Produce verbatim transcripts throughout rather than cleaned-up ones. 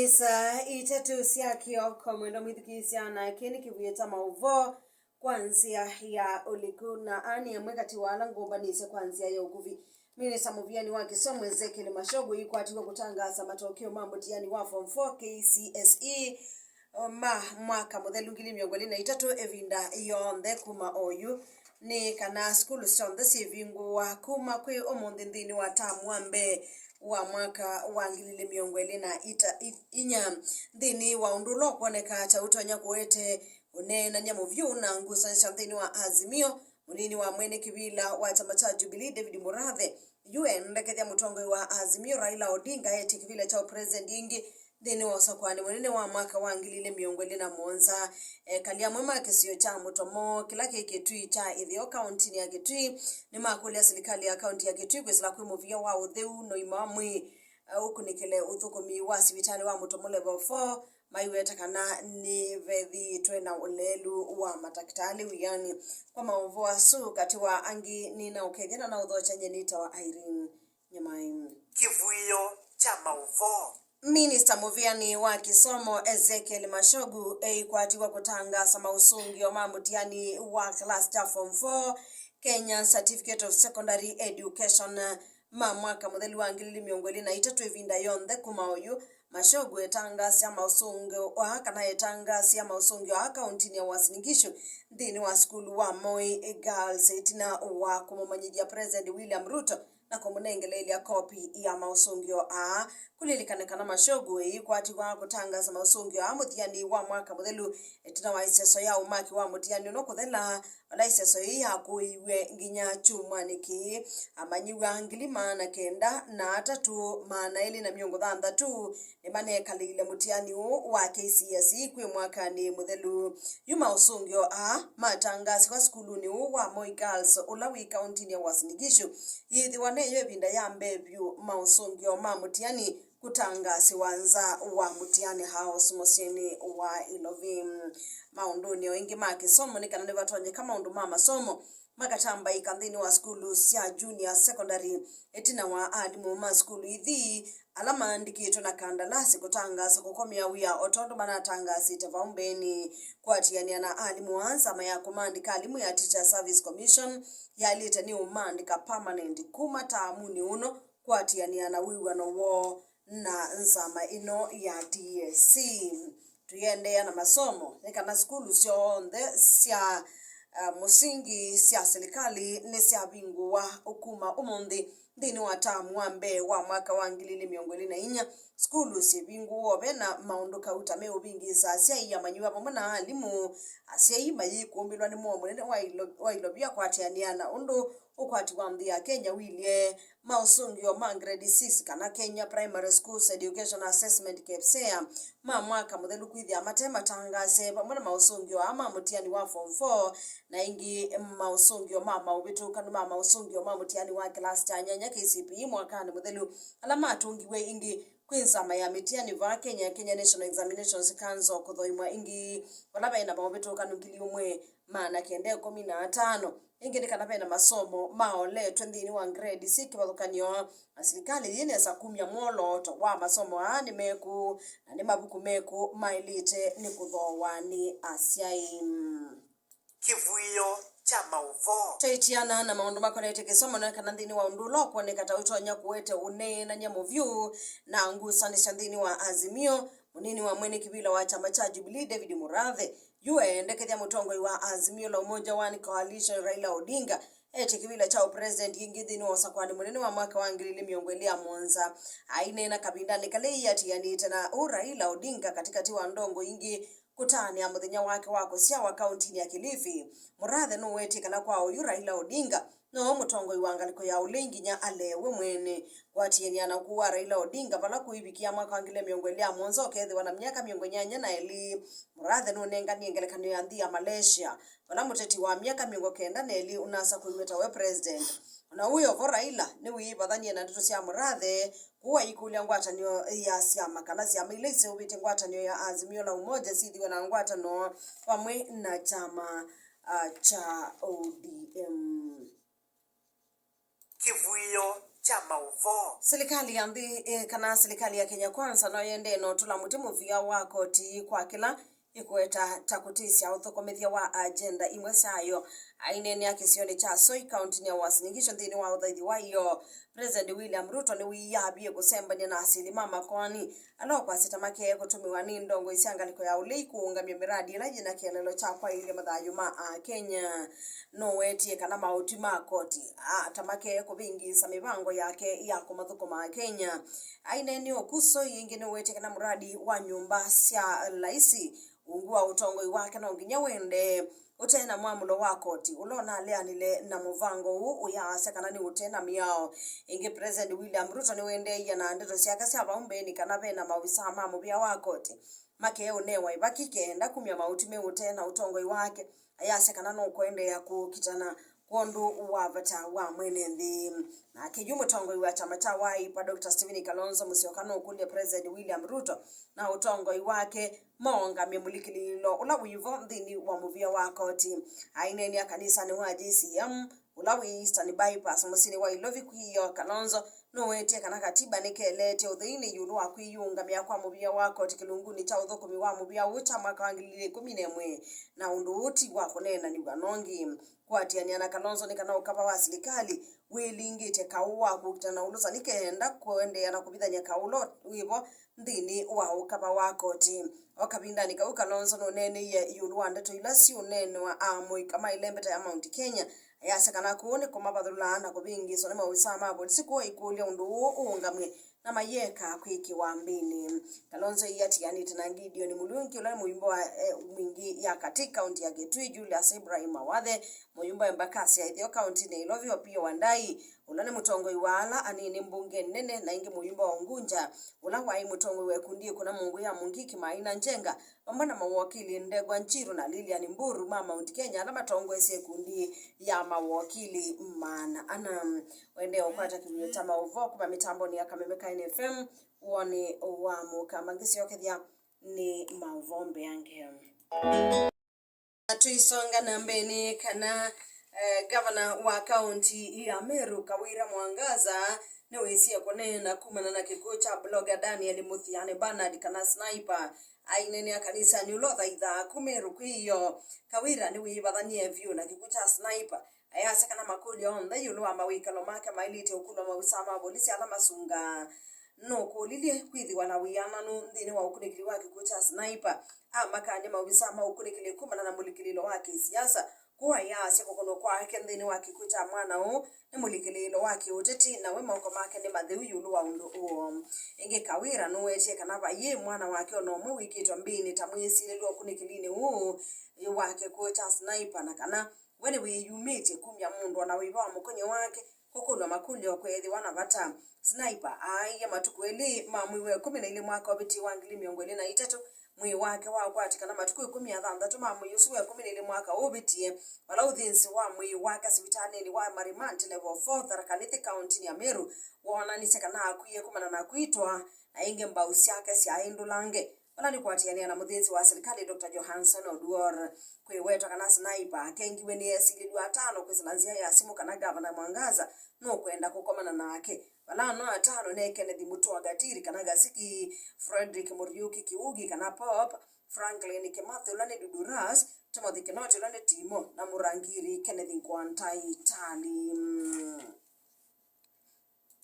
Saa itatũ sya kĩoko, mwendwa mwĩthukĩĩsya, na kĩĩ nĩ kĩvuĩo kya maũvoo kwa nzĩa ya ũliku, na aa nĩ amwe katĩ wa ala ngũmbanĩsye kwa nzĩa ya ũkuvĩ. Minista mũviani wa kĩsomo Ezekiel Machogu aikwatiw'e kũtangaasa matokeo ma mũtiani wa Form four K C S E ma mwaka mũthelu ngili mĩongo ĩlĩ na itatũ ĩvinda yonthe kuma oyu, nĩ kana sukulu syonthe syĩvingũwa kuma kwĩ ũmũnthĩ nthĩnĩ wa tamu wa mbee wa mwaka wa ngili ilĩ mĩongo ĩlĩ na inya. Nthĩnĩ wa ũndũ ũla ũkwoneka ta ũtonya kũete ũneenany'a mũvyũ na ngusanĩsya nthĩnĩ wa Azimio, mũnini wa mwene kĩvĩla wa kyama kya Jubilee, David Murathe, yu endekethya mũtongoi wa Azimio, Raila Odinga, etye kĩvĩla kya ũpresident ĩngĩ nthĩnĩ wa ũsakũani mũnene wa mwaka wa ngili ilĩ mĩongo ĩlĩ na mũonza. Ekali amwe ma kĩsio kya Mũtomo, kĩla kĩ Kitui kya ĩtheo kauntinĩ ya Kitui, nĩmakũlya silikalĩ ya kaunti ya Kitui kwĩsĩla kwĩ mũvĩa wa ũtheu na ũima wa mwĩĩ, eh, ũkunĩkĩle ũthũkũmi wa sivitalĩ wa Mũtomo Level four, maiweta kana nĩvethĩĩtwe na ũleelu wa matakĩtalĩ wĩanĩ. Kwa maũvoo asu, katĩ wa angĩ, nĩnaũkethya na naũthokya nyie nĩtawa Irene Nyamai. Kĩvuĩo kya maũvoo. Minista mũvĩanĩ wa kĩsomo Ezekiel Machogu eikwatiw'a kũtangaasa maũsũngĩo ma mũtiani wa class kya Form four, Kenya Certificate of Secondary Education, ma mwaka mũthelu wa ngili ilĩ mĩongo ĩlĩ na itatũ ĩvinda yonthe kuma oyu. Machogu etangaasya maũsũngĩo aa, kana etangaasya maũsũngĩo aa kauntinĩ ya Uasin Gishu nthĩnĩ wa sukulu wa Moi Girls ĩtina wa kũmũmanyĩthya President William Ruto na kũmũnengeleelya kopi ya maũsũngĩo aa. Kũlilikane kana Machogu eikwatiw'a kũtangaasa maũsũngĩo aa mũtiani wa mwaka mũthelu ĩtina wa ĩseso ya ũmaki wa mũtiani ũno kũthela, vala ĩseso yĩĩ yakũĩiw'e nginya kyumwanĩ kĩĩ. Amanyĩw'a ngili maana kenda na atatũ, maana elĩ na mĩongo thanthatũ nĩmanekalĩile mũtiani ũũ wa K C S E kwĩ mwakanĩ mũthelu. Yu maũsũngĩo aa matangaasiwa sukulunĩ ũũ wa Moi Girls, ũla wĩ kauntinĩ ya Uasin Gishu, yĩthĩwa neyo ĩvinda ya mbee vyũ maũsũngĩo ma mũtiani kũtangaasiwa nza wa mũtiani house mũsyĩnĩ wa Ilovi. Maũndũnĩ o ĩngĩ ma kĩsomo, nĩ kana nĩvatonyeka maũndũ ma masomo makatambaĩka nthĩnĩ wa sukulu sya junior secondary ĩtina wa alimũ ma sukulu ithi ala maandĩkĩtwe na kandalasi kũtangaasa kũkomea wĩa o tondũ manatangaasĩte vau mbeenĩ. Kũatĩanĩa na alimũ aa, nzama ya kũmaandĩka alimũ ya Teacher Service Commission yaĩlĩte nĩ ũmaandĩka permanent kuma taamunĩ ũno kũatĩanĩa na wĩw'ano woo na nzama ĩno ya D S C. Tũiendeea na masomo, nĩ kana sukulu syonthe sya, uh, mũsingi sya silikalĩ nĩsyavingũwa kuma ũmũnthĩ nthĩnĩ wa taamu wa mbee wa mwaka wa ngili ilĩ mĩongo ĩlĩ na inya. Sukulu syĩvingũwa o ve na maũndũ kauta meũvingĩĩsa asyai, amanyĩw'a vamwe na alimũ. Asyai mayĩkũmbĩlwa nĩ mũo mũnene wa ilo-, wa ilovia kũatĩanĩa na ũndũ ũkwati wa nthĩ ya Kenya ũilye. Maũsũngĩo ma Grade six kana Kenya Primary Schools Education Assessment, KPSEA, ma mwaka mũthelu kwĩthĩa mate matangaase, vamwe na maũsũngĩo aa ma mũtiani wa Form four, na ĩngĩ maũsũngĩo ma maũvĩtũkanu ma maũsũngĩo ma mũtiani wa kĩlasi kya nyanya, K C P E, mwakanĩ mũthelu, ala matũngiwe ĩngĩ kwĩ nzama ya mĩtiani vaa Kenya, Kenya National Examinations Council, kũthoimwa ĩngĩ vala ve na maũvĩtũkanu ngili ũmwe maana kenda ĩkũmi na atano. Ĩngĩ nĩ kana ve na masomo maoletwe nthĩnĩ wa grade six kĩvathũkany'o, na silikalĩ yĩĩ nesa kumya mwolooto wa masomo aa nĩ mekũ na nĩ mavuku mekũ maĩlĩte nĩ kũthoowa nĩ asyai. Kĩvuĩo kya maũvoo. Twaitiana na maũndũ makonetye kĩsomo, nĩ kana nthĩnĩ wa ũndũ ũla ũkwoneka ta ũtonya kũete ũneenany'a mũvyũ na ngusanĩsya nthĩnĩ wa Azimio, mũnini wa mwene kĩvĩla wa kyama kya Jubilee, David Murathe, yu eendekethya mũtongoi wa Azimio la Umoja One Coalition, Raila Odinga, etye kĩvĩla kya ũpresident ĩngĩ nthĩnĩ wa ũsakũani mũnene wa mwaka wa ngili ilĩ mĩongo ĩlĩ na mũonza. Aineena kavindanĩ kala iatianĩte na ũũ Raila Odinga katĩkatĩ wa ndongo ingĩ kũtanĩa mũthenya wake wa kũsyawa kauntinĩ ya Kilifi, Murathe nũwetie kana kwa oyu Raila Odinga no mũtongoi wa ngalĩko ya ũlei nginya alewe mwene. Kũatĩanĩa na ũkũũ wa Raila Odinga vala kũivikĩa mwaka wa ngili mĩongo ĩlĩ na mũonza ũkethĩwa na myaka mĩongo nyanya na ĩlĩ, Murathe nũnenganie ngelekany'o ya nthĩ ya Malaysia, vala mũteti wa myaka mĩongo kenda na ĩlĩ ũnasa kũiweta we president. O na wĩ o vo, Raila nĩwĩĩvathanie na ndeto sya Murathe, kũu aikũlya ngwatanĩo ya syama kana syama ila iseũvĩtye ngwatanĩo ya Azimio la Umoja syĩthĩwe na ngwatanĩo vamwe na kyama, ah, kya O D M. Kĩvuĩo kya maũvoo. Silikalĩ ya nthĩ, eh, kana silikalĩ ya Kenya Kwanza no yendee na ũtũla mũtĩ mũvĩa wa koti kwa kĩla ĩkũweta ta kũtĩsya ũthũkũmĩthya wa agenda imwe syayo. Aineenea kĩsionĩ kya Soi, kauntinĩ ya Uasin Gishu, nthĩnĩ wa ũthaithi wa ĩoo, President William Ruto nĩwĩyavie kũsembany'a na asili ma makoani ala ũkwasya ta makee kũtũmĩwa nĩ ndongoi sya ngalĩko ya ũlei kũũngamya mĩradi ĩla yĩna kĩeleelo kya kwaĩlya mathayũ ma Akenya. Nũwetie kana maũtwi ma koti aa ta makee kũvĩngĩĩsa mĩvango yake ya kũmathũkũma Akenya. Aineenea ũku, Soi ĩngĩ nĩwetie kana mũradi wa nyũmba sya laisi, ungu wa ũtongoi wake no nginya ũendee ũte na mwamũlo wa koti ũla ũnaleanile na mũvango ũũ, ũyaasya kana nĩ ũte na mĩao. Ĩngĩ, President William Ruto nĩwendeeie na ndeto syake sya vau mbeenĩ kana ve na maovisaa ma mũvĩa wa koti makee ũnewa ĩvaki kenda kumya maũtwi me ũte na ũtongoi wake. Ayasya kana nũkũendeea kũkitana kwondũ wa vata wa mwene nthĩ. Nake yu mũtongoi wa kyama kya Wiper, Doctor Stephen Kalonzo Musyoka, nũkũlya President William Ruto na ũtongoi wake maũngamye mũlikĩlĩĩlo ũla wĩvo nthĩnĩ wa mũvĩa wa koti. Aineenea kanisanĩ wa J C M ũla wĩ Eastern Bypass mũsyĩnĩ wa Ilovi kwĩ ĩoo, Kalonzo nũwetie kana katiba nĩkeleetye ũtheinĩ ĩũlũ wa kwĩyĩũngamya kwa mũvĩa wa koti kĩlungunĩ kya ũthũkũmi wa mũvĩa ũũ kya mwaka wa ngili igĩrĩ ikũmi na ĩmwe, na ũndũ ũũ ti wa kũneenanĩw'a nongi. Kũatĩanĩa na Kalonzo nĩ kana ũkava wa silikalĩ wĩlingĩtye kaũ wa kũkitana na ũlũsani kenda kũendeea na kũvithany'a kaũ ũla wĩvo nthĩnĩ wa ũkava wa koti. O kavindanĩ kau, Kalonzo nũneeneie ĩũlũ wa ndeto ila siũneenewa amũika ma ĩlembeta ya Mount Kenya, ayasya kana kũu nĩ kũmavathũlaa na kũvĩngĩĩswa nĩ maovisaa ma volisi kũu aikũlya ũndũ ũũ ũũngamw'e na mayĩeka kwĩkĩwa mbĩnĩ. Kalonzo ĩatianĩte na Gideon Murungi, ũla nĩ mũyumba wa, eh, Mwingi ya Katĩ, kaunti ya Kitui, Julius Ibrahim Mawathe, mũyumba wa Embakasi ya Ĩtheo, kauntinĩ ya Ilovi, Opiyo Wandayi, ũla nĩ mũtongoi wa ala anini mbunge nene, na ĩngĩ mũyumba wa Unguja, ũla waĩ mũtongoi wa ĩkundi ĩkũna mũngũ ya Mungiki, Maina Njenga, vamwe na mawokili Ndegwa Njiru na Lilian Mburu ma Mount Kenya, ala matongoesye ĩkundi ya mawokili maana ana. Waendee ũkwata kĩw'ũ kya maũvoo kuma mĩtambonĩ ya Kameme Kaini F M, woni wa Mũkamba, ngĩsyokethya nĩ maũvoo mbeange. Na tũisonga na mbee nĩ kana, eh, gavana wa kaunti ya Meru, Kawira Mwangaza, nĩwĩsie kũneena kumana na kĩkw'ũ kya blogger Daniel Mũthianĩ Bernard, kana Sniper. Aineenea kanisanĩ ũla ũthaithaa ku Meru kwĩ ĩoo, Kawira nĩwĩvathanie vyũ na kĩkw'ũ kya Sniper. Ayasya kana makũlyo onthe ĩũlũ wa mawĩkalo make maĩlĩte ũkũlw'a maovisaa ma volisi ala masungaa. Nũkũlilye kwĩthĩwa na wĩananu nthĩnĩ wa ũkunĩkĩli wa kĩkw'ũ kya Sniper. Amakany'a maovisaa ma ũkunĩkĩli kumana na mũlikĩlĩĩlo wa kĩsiasa, kũu ayaasya kũkonwa kwake nthĩnĩ wa kĩkw'ũ kya mwana ũũ nĩ mũlikĩlĩĩlo wa kĩũteti, na we moko make nĩ matheu ĩũlũ wa ũndũ ũũ. Ĩngĩ, Kawira nũwetie kana vaiĩ mwana wake o na ũmwe wĩkĩtwe mbĩnĩ ta mwĩsilĩlwa ũkunĩkĩlinĩ ũũ wa kĩkw'ũ kya Sniper, na kana we nĩwĩyumĩtye kumya mũndũ o na wĩva wa mũkonyo wake kũkũlw'a makũlyo kwĩthĩwa na vata. Sniper aaie matukũ elĩ ma mwei wa ĩkũmi na ilĩ mwaka ũvĩtie wa ngili mĩongo ĩlĩ na itatũ, mwĩĩ wake wakwatĩkana matukũ ĩkũmi na thanthatũ ma mwei ũsu wa ĩkũmi na ilĩ mwaka ũvĩtie, vala ũthĩnzi wa mwĩĩ wake sivitalĩnĩ wa Marimanti Level four, Tharaka Nithi, kauntinĩ ya Meru, woonanisye kana akwie kumana na kwitwa, na ĩngĩ mbau syake syaĩ ndũlange. Vala nĩ kũatĩanĩa na mũthĩnzi wa silikalĩ, Doctor Johanson Oduor. Kwĩwetwa kana Sniper akengiwe nĩ esilĩlw'a atano kwĩsĩla nzĩa ya simũ kana Gavana Mwangaza nũkwenda kũkomana nake. Vala no atano nĩ Kenneth Mutua Gatiri kana Gasiki, Frederick Muriuki Kiugi kana Pop, Franklin Kimathi ũla nĩ Dudu Ras, Timothy Kinoti ũla nĩ Timo, na Murangiri Kenneth Nkwantai Tali.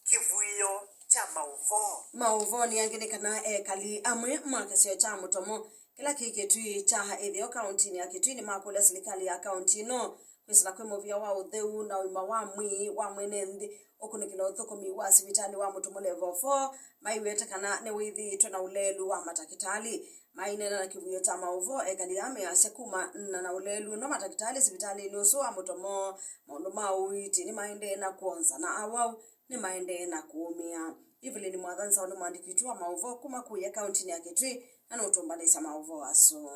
Kĩvuĩo kya maũvoo. Maũvoonĩ angĩ nĩ kana ekali amwe ma kĩsio kya Mũtomo kĩla kĩ Kitui kya ĩtheo kauntinĩ ya Kitui nĩmakũlya silikalĩ ya kaunti ĩno kwĩsĩla kwĩ mũvĩa wa ũtheu na ũima wa mwĩĩ wa mwene nthĩ ũkunĩkĩla ũthũkũmi wa sivitalĩ wa Mũtomo Level four, maiweta kana nĩwĩthĩĩtwe na ũleelu wa matakĩtalĩ. Maineena na kĩvuĩo kya maũvoo, ekali aa measya kumana na ũleelu ũno matakĩtalĩ sivitalĩnĩ ũsu wa Mũtomo, maũndũ ma ũiiti nĩmaendee na kwonza, na awau nĩmaendee na kũũmĩa. Evelyn Mwatha Nzaũ nĩ mũandĩki witũ wa maũvoo kuma kũya kauntinĩ ya Kitui, na nũtũmbanĩsya maũvoo asu.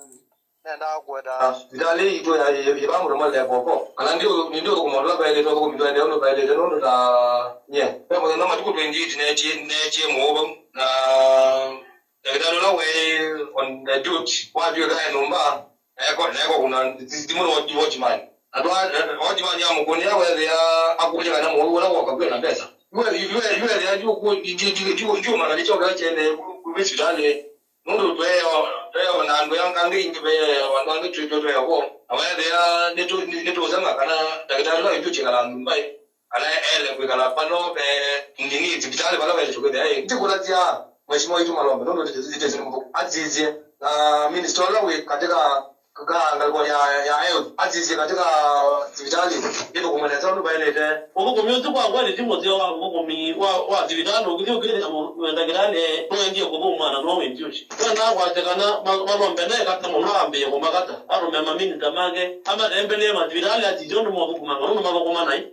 Nendaa kũweta sivitalĩ yitũ ya, ya, ya Mũtomo Level four. Kana ndi, ndi ũthũkũma ũla vaĩlĩte, ũthũkũmi twaendee ũndũ vaĩlĩte, nũndũ ta nye. Ve mũthenya matukũ twenty-eight neetie, neetie mũũ vau, na ndakĩtalĩ ũla waĩ on the duty watw'ĩka e nyũmba, na eko, na eko kuna thimũ nĩ watchman. Na twa, watchman amũkũnĩa, weethĩa akũlya kana mũwau ũla woka kwĩ na mbesa. Ndiũmanya nĩ kyaũ kyaendee kũu sivitalĩ, nũndũ tweeawa, tweeawa na andũ angĩ, angĩ aingĩ veeawa andũ angĩ twĩ- twĩ- tweeawa vo. Na weethĩa nĩtũ- nĩ- nĩtũũsema kana ndakĩtalĩ ũla wĩtũ twĩkala Mumbai, kana ele kwĩkala pano ve ndini sivitalĩ vala waĩlĩte kwĩthĩa ĩ. Nĩtũkũlasya Mheshimiwa waitũ Malombe, nũndũ ĩtesĩ nĩ mũthũku. Asisye na minista ũla wĩ katĩ ka ka ngalĩko ya, ya health, asisye katĩ ka sivitalĩ ĩthũkũme nesa ũndũ vaĩlĩte. Ũthũkũmi ũsu kwa kweli ti mũseo wa ũthũkũmi wa, wa sivitalĩ. Ũkĩthi ũkĩthĩa mũ- ndakĩtalĩ nũendie kũthũmwa na no wĩnzi ũcio. Wendaa kwasya kana ma- Malombe neka ta mũno ambĩĩe kũmakata, atũme maminista make amatembelee masivitalĩ asisye ũndũ maũthũkũmanga, nũndũ mathũkũma naĩ.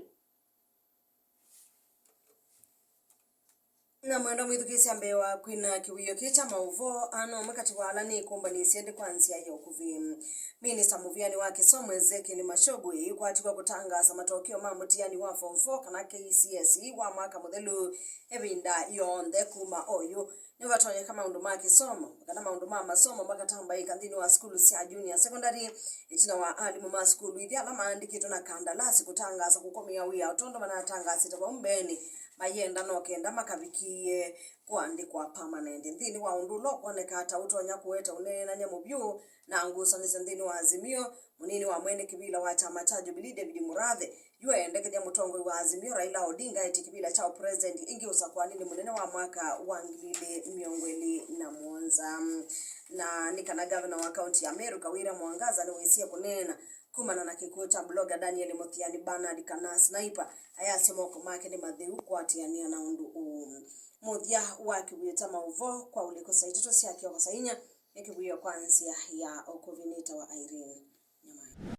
Na mwendwa mwĩthukĩĩsya, mbee wa kwina kĩwĩo kĩĩ kya maũvoo, ana ũmwe katĩ wa ala nĩkũmbanĩsye nthĩ kwa nzĩa ya ũkuvĩ. Minista mũvĩanĩ wa kĩsomo Ezekiel Machogu ĩkwatiwa kũtangaasa matokeo ma mũtiani wa Form four kana K C S E wa mwaka mũthelu ĩvinda yonthe kuma oyu. Nĩvatonyeka maũndũ ma kĩsomo kana maũndũ ma masomo makatambaĩka nthĩnĩ wa sukulu sya junior secondary, ĩtina wa alimũ ma sukulu ithi ala maandĩkĩtwe na kandalasi kũtangaasa kũkomea wĩa, o tondũ manatangaasĩte vau mbeenĩ mayenda no kenda makavikĩĩe kũandĩkwa permanent. Nthĩnĩ wa ũndũ ũla ũkwoneka ta ũtonya kũete ũneenany'a mũvyũ na ngusanĩsyo nthĩnĩ wa Azimio, mũnini wa mwene kĩvĩla wa kyama kya Jubilee David Murathe yu eendekethya mũtongoi wa Azimio Raila Odinga etye kĩvĩla kya ũpresident ĩngĩ ũsakũanĩnĩ mũnene wa mwaka wa ngili ilĩ mĩongo ĩlĩ na mũonza. Na nĩ kana ngavana wa kaunti ya Meru Kawira Mwangaza nĩwĩsie kũneena kumana na kĩkw'ũ kya blogger Daniel Mũtiani Bernard kana Sniper, ayasya moko make nĩ matheu kũatĩanĩa na ũndũ ũũ. Mũthya wa kĩwĩo kya maũvoo kwa ũliku saa itatũ sya kĩoko, saa inya nĩ kĩwĩo kwa nzĩa ya ũkuvĩ. Nĩtawa Irene Nyamai.